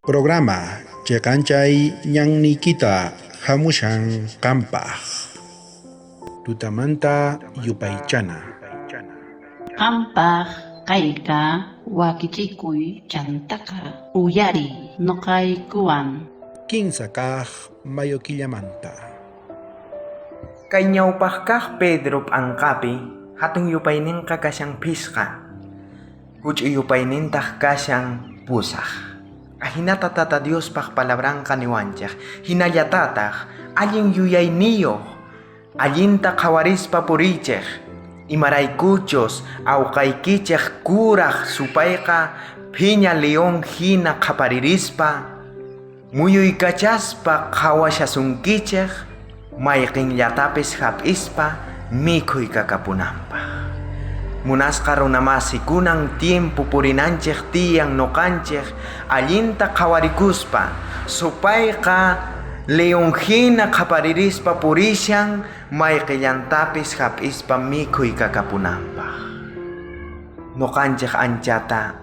Programa cheqanchay ñanniykita jamushan qampaj. Tutamanta yupaychana. Qampaj kayka wakichikuy chantaqa uyariy noqaykuwan. Kinsa kaj mayo killamanta. Kay ñawpaj kaj Pedro p'anqapi hatun yupaynenqa kashan phisqa, huch'uy yupaynintaq kashan pusaj. Ajinata Tata Diospaj palabranqa niwanchej, hinallatataj allin yuyayniyoj, allinta qhawarispa puriychej, imaraykuchus awqaykichej kuraj supayqa phiña león hina qhaparirispa, muyuykachaspa qhawashasunkichej, mayqinllatapis hap'ispa mikhuykakapunanpaj. Munasqa runamasi kunan tiempo purinanchej tiyan noqanchej allinta qhawarikuspa, supayqa león hina qhaparirispa purishan mayqillantapis hap'ispa mikhuykakapunanpaj. Noqanchej anchata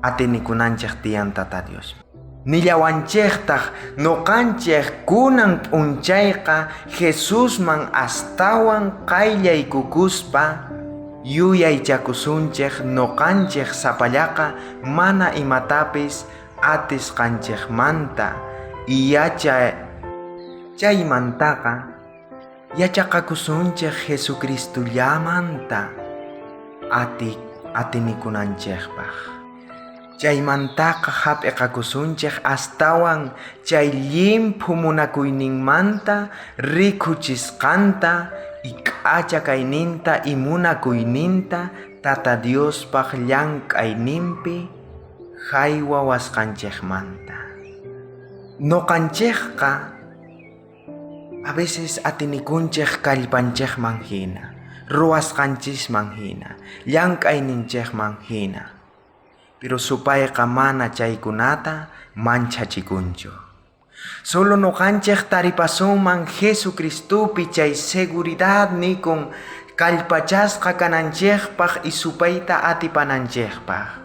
atinikunanchej tiyan Tata Dios. Nillawanchejtaj noqanchej kunan p'unchayqa Jesusman astawan qayllaykukuspa yuyaychakusunchej noqanchej sapallaqa mana imatapis atisqanchejmanta yacha chaymantaqa yachaqakusunchej Jesucristollamanta atinikunanchejpaj. Chaymantaqa hap'iqakusunchej astawan chay llimphu munakuyninmanta rikhuchisqanta y k'acha kayninta y munakuyninta Tata Diospaj llank'ayninpi jaywawasqanchejmanta. Noqanchejqa a veces atinikunchej kallpanchejman hina, ruwasqanchisman hina, llank'ayninchejman hina. Pero supayqa mana chaykunata manchachikunchu. Solo noqanchej taripasunman Jesucristopi chay seguridad nikun kallpachasqa kananchejpaj y supayta atipananchejpaj.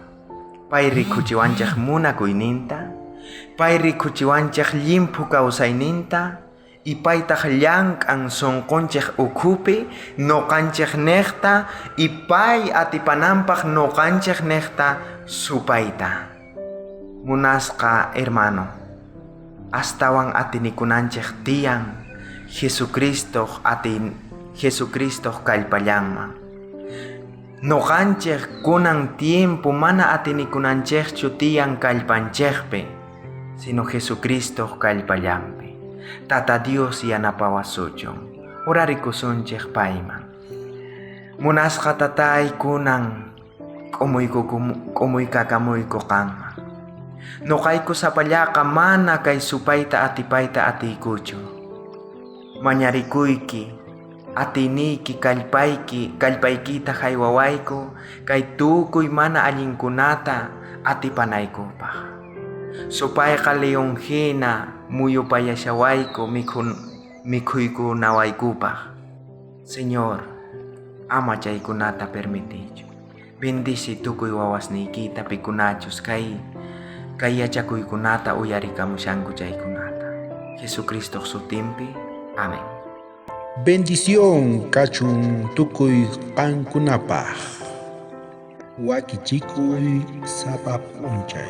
Pay rikhuchiwanchej munakuyninta, pay rikhuchiwanchej llimphu kawsayninta, y paytaj llank'an sonqonchej ukhupi noqanchej nejta y pay atipananpaj noqanchej nejta supayta. Munasqa hermano, astawan atinikunanchej tiyan Jesucristoj atin Jesucristoj kallpallanman. Noqanchej kunan tiempo mana atinikunanchejchu tiyan kallpanchejpi, sino Jesucristoj kallpallanpi. Tata Dios yanapawasuchun, orarikusunchej payman. Munasqa tatay kunan k'umuykakamuyku qanman. Noqayku sapallaqa mana kay supayta atipayta atiykuchu. Mañarikuyki, atiyniyki kallpayki, kallpaykita jaywawayku kay tukuy mana allinkunata atipanaykupaj. Supayqa león hina muyupayashawayku mikhuykunawaykupaj. Señor, ama chaykunata permitichu. Bendici tukuy wawasniykita pikunachus kay kay yachakuykunata uyarikamushanku chaykunata. Jesucristoj sutinpi. Amén. Bendición kachun tukuy qankunapaj. Wakichikuy sapa p'unchay.